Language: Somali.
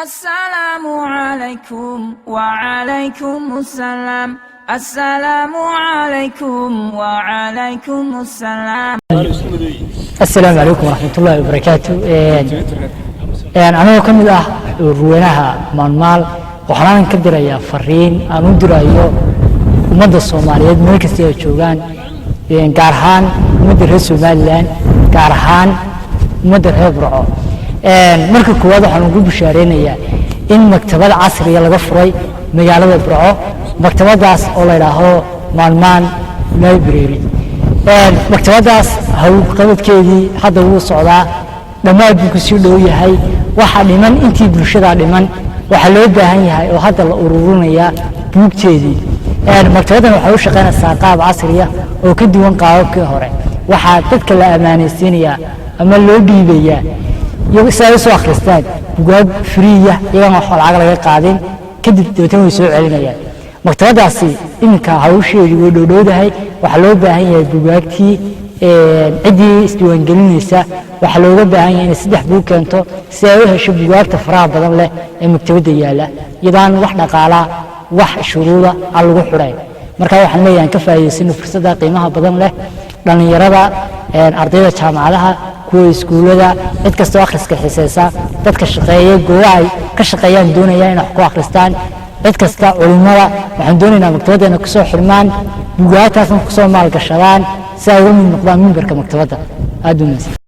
Assalamu alaikum wa alaikum assalam. Assalamu alaikum wa alaikum assalam. Asalaamu calaykum waraxmatullaahi wabarakaatu. Anigoo ka mid ah ururweynaha Maalmaal, waxaan ka dirayaa fariin aan u dirayo ummadda Soomaaliyeed meel kasta ay joogaan, gaar ahaan ummadda reer Somaliland, gaar ahaan ummadda reer Burco. Marka koowaad, waxaan ugu bishaareynayaa in maktabad casriga laga furay magaalada Burco, maktabadaas oo la yidhaahdo Maalmaan Library. Maktabadaas howlqabadkeedii hadda wuu socdaa, dhammaad buu kusii dhow yahay. Waxaa dhiman intii bulshada dhiman. Waxaa loo baahan yahay oo hadda la ururinayaa buugteedii. Maktabaddan waxay u shaqaynaysaa qaab casriya oo ka duwan qaababkii hore. Waxaa dadka la ammaanaysiinayaa ama loo dhiibayaa si ay usoo akhristaan bugaag free ah, iyagoon wax lacag laga qaadin. Kadib dabeetana way soo celinayaan. Maktabadaasi iminka hawsheedii way dhowdhowdahay. Waxaa loo baahan yahay bugaagtii. Ciddii isdiiwaangelinaysa waxaa looga baahan yahay inay 3 buug keento si ay u hesho bugaagta faraha badan leh ee maktabadda yaalla, iyadaan wax dhaqaalaa, wax shuruuda aan lagu xidhayn. Marka waxaan leeyahay, ka faa'iidaysano fursadda qiimaha badan leh. Dhallinyarada, ardayda jaamacadaha, kuwa iskuullada, cid kastoo akhriska xiiseysa, dadka shaqeeya, goobaha ay ka shaqeeyaan doonaya inay wax ku akhristaan, cid kasta, culimada, waxaan doonaynaa maktabaddeena kusoo xirmaan, bugaagtaasna kusoo maalgashadaan si ay uga mid noqdaan memberka maktabadda. Aad u mahadsan.